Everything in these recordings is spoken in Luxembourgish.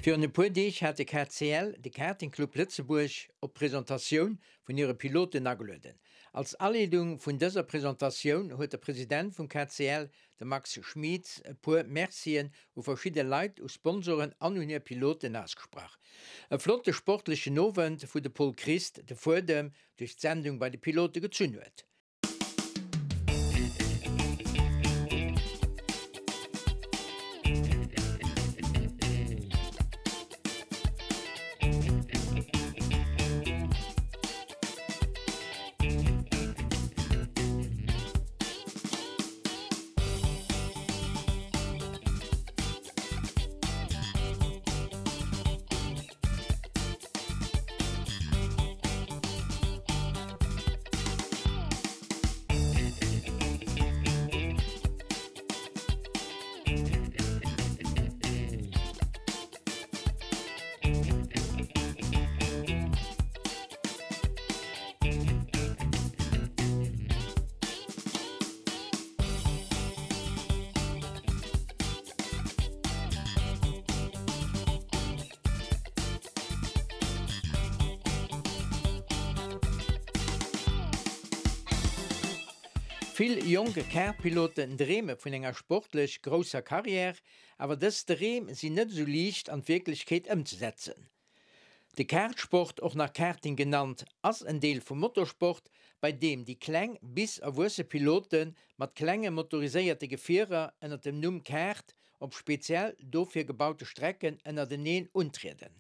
Virun e puer Deeg hat de KCL, de Karting Club Lëtzebuerg, op d'Presentatioun vun hire Piloten agelueden. Als Aleedung vun dëser Presentatioun huet de President vum KCL, de Max Schmieds, e puer Mercien u verschidde Leit, u Sponsoren an un hir Piloten ausgesprach. E flotte sportlechen Owend, wou de Paul Christ de Fuedem duerch d'Sendung bei de Pilote gezunn huet. Vill jonk Kartpiloten dreeme vun enger sportlech grousser Karriär, awer dës Dreem sinn net esou liicht an d'Wierklechkeet ëmzesetzen. De Kartsport, och nach Karting genannt, ass en Deel vum Motorsport, bei deem déi kleng bis erwuesse Pilote mat klenge motoriséierte Gefierer ënner dem Numm Kart op speziell dofir gebaute Strecken ënnerteneen untrieden.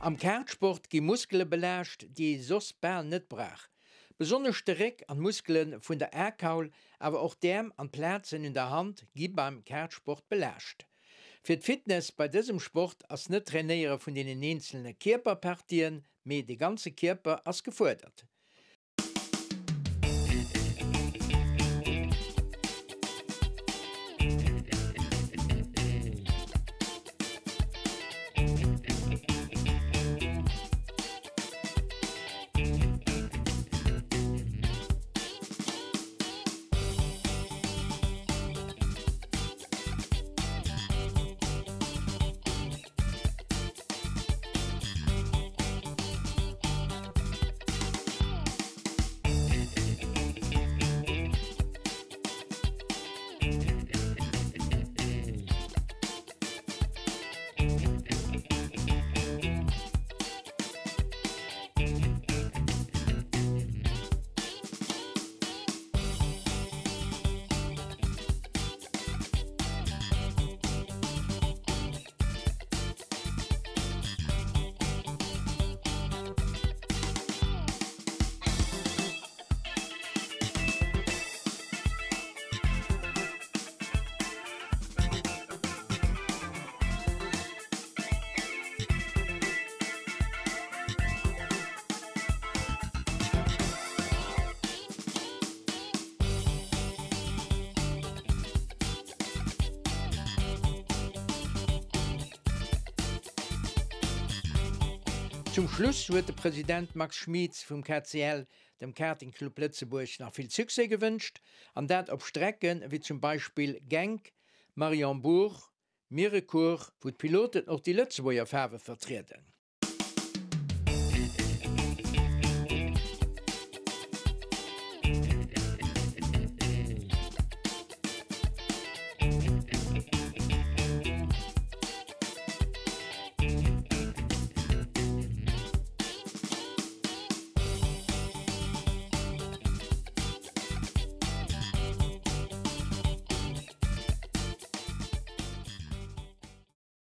Am Kartsport gi Muskele belaascht, déi ee soss bal net brauch. Besonnesch de Réck an d'Muskele vun der Akaul, awer och d'Äerm an d'Plazen un der Hand gi beim Kartsport belaascht. Fir d'Fitness bei dësem Sport ass net d'Trainéiere vun deenen eenzelne Kierperpartien, mee de ganze Kierper ass gefuerdert. Zum Schluss huet de President Max Schmieds vum KCL dem Karting Club Lëtzebuerg nach vill Succès gewënscht, an dat op Strecken wéi zum Beispill Genk, Mariembourg, Mirecourt, wou d'Piloten och déi Lëtzebuerger Faarwe vertrieden.